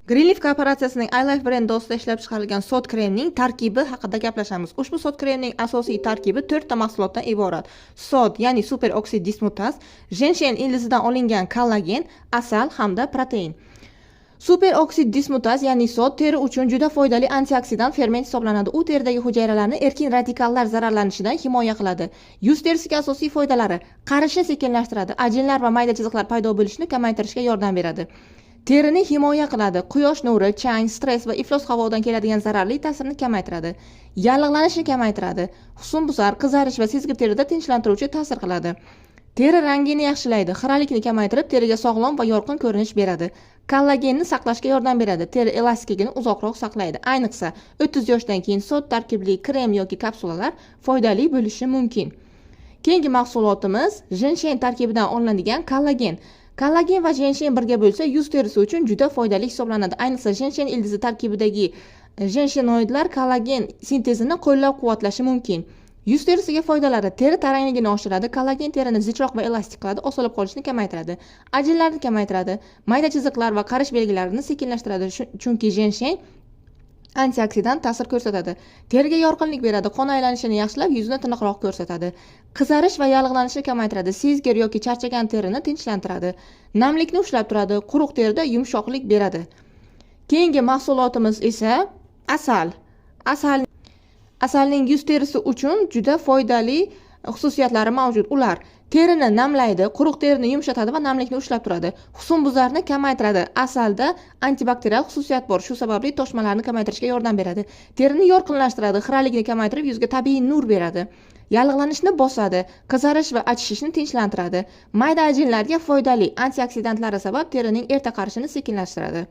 Greenleaf korporatsiyasining iLife brendi ostida ishlab chiqarilgan SOD kremning tarkibi haqida gaplashamiz. Ushbu SOD kremning asosiy tarkibi to'rtta mahsulotdan iborat. SOD, ya'ni superoksid dismutaz, женьшень ildizidan olingan kollagen, asal hamda protein. Superoksid dismutaz, ya'ni SOD teri uchun juda foydali antioksidant ferment hisoblanadi. U teridagi hujayralarni erkin radikallar zararlanishidan himoya qiladi. Yuz terisiga asosiy foydalari: qarishni sekinlashtiradi, ajinlar va mayda chiziqlar paydo bo'lishini kamaytirishga yordam beradi. Terini himoya qiladi, quyosh nuri, chang, stress va iflos havodan keladigan zararli ta'sirni kamaytiradi. Yallig'lanishni kamaytiradi, husnbuzar, qizarish va sezgir terida tinchlantiruvchi ta'sir qiladi. Teri rangini yaxshilaydi, xiralikni kamaytirib, teriga sog'lom va yorqin ko'rinish beradi. Kollagenni saqlashga yordam beradi, teri elastikligini uzoqroq saqlaydi. Ayniqsa, 30 yoshdan keyin SOD tarkibli krem yoki kapsulalar foydali bo'lishi mumkin. Keyingi mahsulotimiz женьшень tarkibidan olinadigan kollagen. Kollagen va женьшень birga bo'lsa, yuz terisi uchun juda foydali hisoblanadi. Ayniqsa, женьшень ildizi tarkibidagi женьшеноидlar kollagen sintezini qo'llab-quvvatlashi mumkin. Yuz terisiga foydalari: teri tarangligini oshiradi, kollagen terini zichroq va elastik qiladi, osilib qolishni kamaytiradi, ajinlarni kamaytiradi, mayda chiziqlar va qarish belgilarini sekinlashtiradi, chunki женьшень antioksidant ta'sir ko'rsatadi. Teriga yorqinlik beradi, qon aylanishini yaxshilab, yuzni tiniqroq ko'rsatadi. Qizarish va yallig'lanishni kamaytiradi, sezgir yoki charchagan terini tinchlantiradi. Namlikni ushlab turadi, quruq terida yumshoqlik beradi. Keyingi mahsulotimiz esa asal. Asalning yuz terisi uchun juda foydali xususiyatlari mavjud. Ular terini namlaydi, quruq terini yumshatadi va namlikni ushlab turadi. Husnbuzarni kamaytiradi. Asalda antibakterial xususiyat bor. Shu sababli toshmalarni kamaytirishga yordam beradi. Terini yorqinlashtiradi, xiralikni kamaytirib, yuzga tabiiy nur beradi. Yallig'lanishni bosadi, qizarish va achishishni tinchlantiradi. Mayda ajinlarga foydali antioksidantlari sabab terining erta qarishini sekinlashtiradi.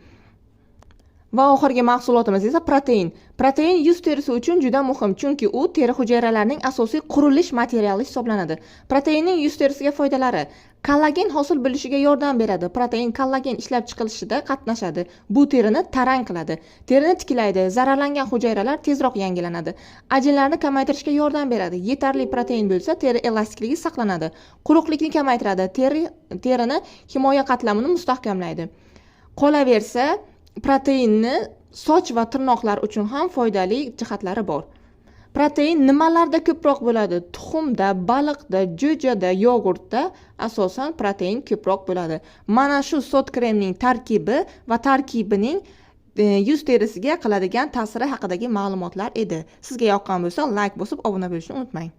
Va oxirgi mahsulotimiz esa protein. Protein yuz terisi uchun juda muhim, chunki u teri hujayralarining asosiy qurilish materiali hisoblanadi. Proteinning yuz terisiga foydalari: kollagen hosil bo'lishiga yordam beradi. Protein kollagen ishlab chiqilishida qatnashadi. Bu terini tarang qiladi. Terini tiklaydi, zararlangan hujayralar tezroq yangilanadi. Ajinlarni kamaytirishga yordam beradi. Yetarli protein bo'lsa, teri elastikligi saqlanadi. Quruqlikni kamaytiradi, terini himoya qatlamini mustahkamlaydi. Qolaversa, proteinni soch va tirnoqlar uchun ham foydali jihatlari bor. Protein nimalarda ko'proq bo'ladi? Tuxumda, baliqda, jo'jada, yogurtda asosan protein ko'proq bo'ladi. Mana shu SOD kremning tarkibi va tarkibining yuz terisiga qiladigan ta'siri haqidagi ma'lumotlar edi. Sizga yoqqan bo'lsa, layk bosib, obuna bo'lishni unutmang.